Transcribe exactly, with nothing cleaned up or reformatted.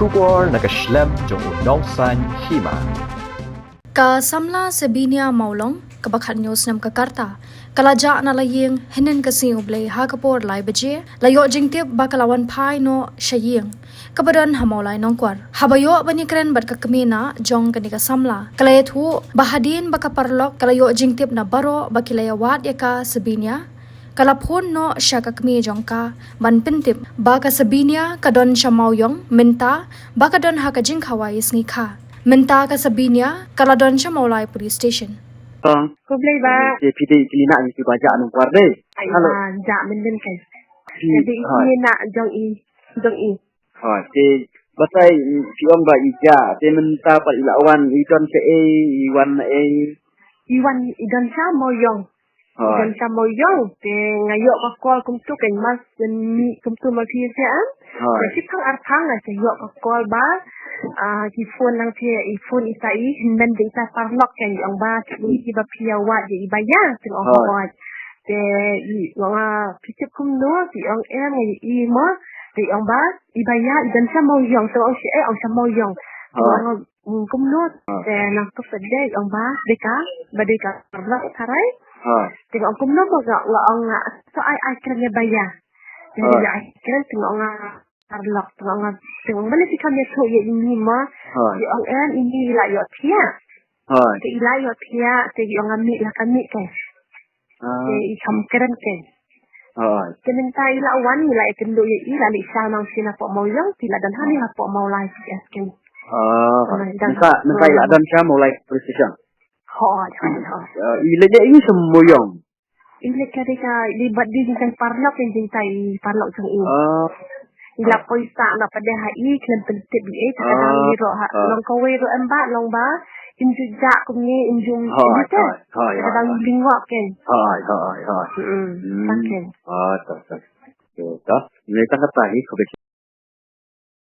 Khubor na ka shlem jong u nongsan hima. Ka samla Sabinia Mawlong, kaba khatnyo snem ka karta, ka la jah na la ïing hynnin ka sngi U Blei ha ka por lai baje, la ïoh jingtip ba ka la wan phai noh sha ïing kaba don ha Mawlai Nongkwar. Haba ïoh ban ïakren bad ka kmie na jong kane ka samla, ka la ïathuh ba hadien ba ka paralok ka la ïoh jingtip na baroh ba ki la ïawad ïa ka Sabinia, ka la phone noh sha ka kmie jong ka ban pyntip ba ka Sabinia ka don sha Mawiong mynta, ba ka don ha ka jingkhawai sngi kha. Mynta ka Sabinia ka la don sha Mawlai Police Station. Tong. Khublei ba. Te phi dei kli na ngi ki ba jah Nongkwar dei. Ai, hello. Ba jah mynnin kai. Phi, jadi hai. Ini nak jong i, jong i. Hai, te batai phi ong ba i jah, te mynta pat i la wan, i don sha ei, i wan na ei. I wan, i don sha Mawiong. Hai. Jan sa mo yong, te nga ïoh ka call kumtu kan mas, jan mi kumtu ma phi sian. Hai. Te shi thang ar thang nga sa ïoh ka call ba, ah, ki phone lang phi, i phone i sa i, hynmen de i sa paralok kan ong ba, ki, ki ba phi ïawad de i ba ïa, te ong. Hai. Oi. Te i ong, ah, phi tip kumno, te ong em, i mo, te ong ba, i ba ïa, i jan sa mo yong, te ong shi, eh, ong sa mo yong. Te ong, mm, kumno, te nang tu sa de, ong ba, de ka, ba de ka, paralok tharai. Te ong kumno ba nga, nga ong nga, so ai, ai kren ïa ba ïa. Te ïa ai kren, te ong nga paralok, te ong nga, te ong ba ne si kam ïa so ïa ini ma. Te ong em, ini i la ïoh thiah. Te i la ïoh thiah, te ong nga mih la ka mih kai. Te i kam kren kai. Te mynta i la wan, i la ïakynduh ïa i, la leit sha nang sha na poh Mawïong, te i la don hangne ha poh Mawlai C S kai. Mynta, mynta i la don sha Mawlai Police Station. Hooid, hooid, hooid. I leit ïa i sha Mawïong. I leit ka dei ka, i bad dei jingkren paralok, jingkren paralok jong i. I la poi sah na pdeng ha i, khlem pyntip i, eh, te ka dang i ruh ha, long kawei ruh em ba, long ba, im ju jah kumne, im ju, im ju te. Te ka dang lyngngoh ken. Hooid, hooid, hooid. Mm, ta ken. Ah, ta, ta. Te ta, ne ta kata hi, khublei.